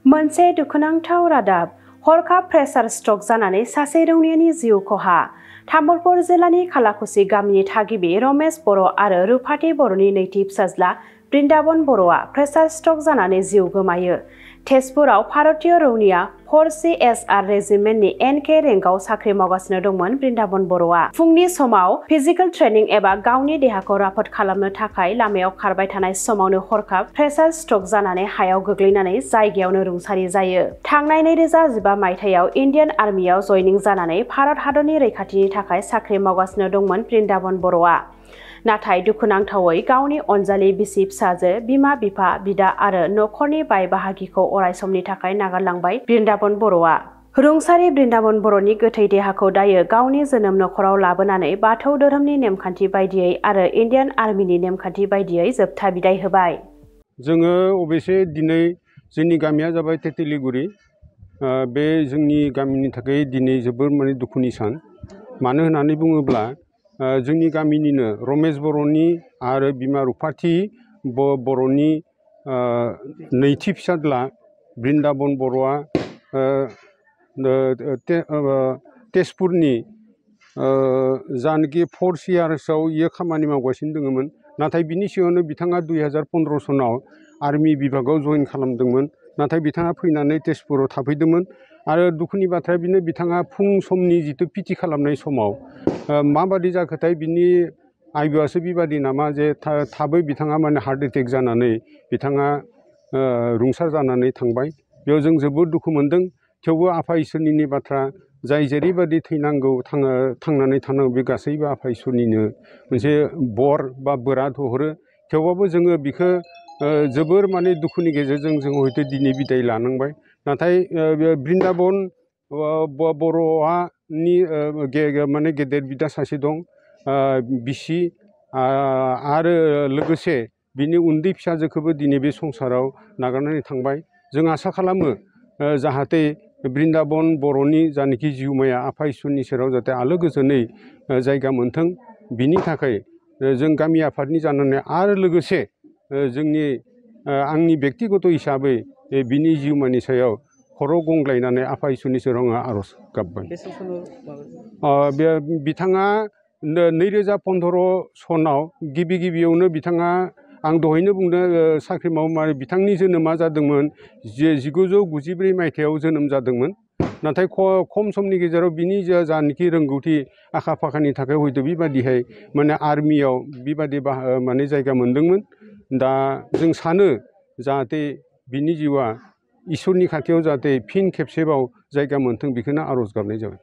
मोनसे दुखुनांथाव रादाब हरखाब प्रेसार स्ट्रक जानानै सासे रौनियानि जिउ खहा। तामुलपुर जिल्लानि खालाकुसि गामिनि थागिबि रमेश बर' आरो रुफाथि बर'नि नैथि फिसाज्ला बृन्दाबन बर'आ प्रेसार स्ट्रक जानानै जिउ गोमायो। तेजपुराव भारतीय रौनिया 4CSR रेजिमेन्टनि NK रेंकआव साख्रि मावगासिनो दंमोन बृन्दाबन बर'आ। फुंनि समाव फिजिकेल ट्रेनिं एबा गावनि देहाखौ राफोद खालामनो थाखाय लामायाव खारबाय थानाय समावनो हरखाब प्रेसार स्ट्रक जानानै हायाव गोग्लैनानै जायगायावनो रुंसारि जायो। थांनाय 2015 मायथाइयाव इन्डियान आर्मियाव जयनिं जानानै भारत हादरनि रैखाथिनि थाखाय साख्रि मावगासिनो दंमोन बृन्दाबन बर'आ। नाथाय दुखुनांथावै गावनि अनजालि बिसि फिसाजो, बिमा-बिफा, बिदा आरो नखरनि बाय बाहागिखौ अरायसमनि थाखाय नागारलांबाय बृन्दाबन बर'आ। रुंसारि बृन्दाबन बर'नि गोथै देहाखौ दायो गावनि जोनोम नखराव लाबोनानै बाथौ धोरोमनि नेमखान्थि बायदियै आरो इन्डियान आर्मिनि नेमखान्थि बायदियै जोबथा बिदाय होबाय। जोङो अबयसे दिनै जोंनि गामिया जाबाय तेतिलिगुरि। बे जोंनि गामिनि थाखाय दिनै जोबोर दुखुनि सान। मानो होननानै बुङोब्ला जोंनि गामिनिनो रमेश बर'नि आरो बिमा रुफाथि बर'नि नैथि फिसाज्ला बृन्दाबन बर'आ तेजपुरनि जानोखि 4CSआव इयो खामानि मावगासिनो दङमोन। नाथाय बिनि सिगाङावनो बिथाङा 2015 सनाव आर्मि बिभागाव जइन खालामदोंमोन। नाथाय बिथाङा फैनानै तेजपुराव थाफैदोंमोन। आरो दुखुनि बाथ्राया बेनो, बिथाङा फुं समनि जिथु पिटि खालामनाय समाव माबादि जाखोथाय बिनि आयबासो बेबादि नामा जे थाबै बिथाङा हार्ट एटेक जानानै बिथाङा रुंसार जानानै थांबाय। बेयाव जों जोबोद दुखु मोनदों। थेवबो आफा इसोरनिनो बाथ्रा, जाय जेरैबादि थैनांगौ थांनानै थानांगौ बे गासैबो आफा इसोरनिनो मोनसे बर बा बोराद हरो। थेवबाबो जोङो बिखौ जोबोर दुखुनि गेजेरजों जों हयथ' दिनै बिदाय लानांबाय। नाथाय बृन्दाबन बर'नि गेदेर बिदा सासे दं, बिसि आरो लोगोसे बिनि उन्दै फिसाजोखौबो दिनै बे संसाराव नागारनानै थांबाय। जों आसा खालामो जाहाथे बृन्दाबन बर'नि जानाखि जिउमाया आफा इसोरनि सेराव जाहाथे आलो गोजोनै जायगा मोनथों। बिनि थाखाय जों गामि आफादनि जानानै आरो लोगोसे जोंनि आंनि बेक्तिगत हिसाबै बिनि जिउमानि सायाव खर' गंग्लायनानै आफा इसोरनि सेराव आङो आर'ज गाबबाय। बिथाङा 2015 सनाव गिबियावनो बिथाङा, आं दहायनो बुंदों साख्रि मावो, बिथांनि जोनोमा जादोंमोन 1994 मायथाइयाव जोनोम जादोंमोन। नाथाय खम समनि गेजेराव बिनि जानाखि रोंगौथि आखा फाखानि थाखाय हयथ' बेबादिहाय आर्मियाव बेबादि जायगा मोनदोंमोन। दा जों सानो जाहाथे बिनि जिउआ इसोरनि खाथियाव जाहाथे फिन खेबसेबाव जायगा मोनथों, बेखौनो आर'ज गाबनाय जाबाय।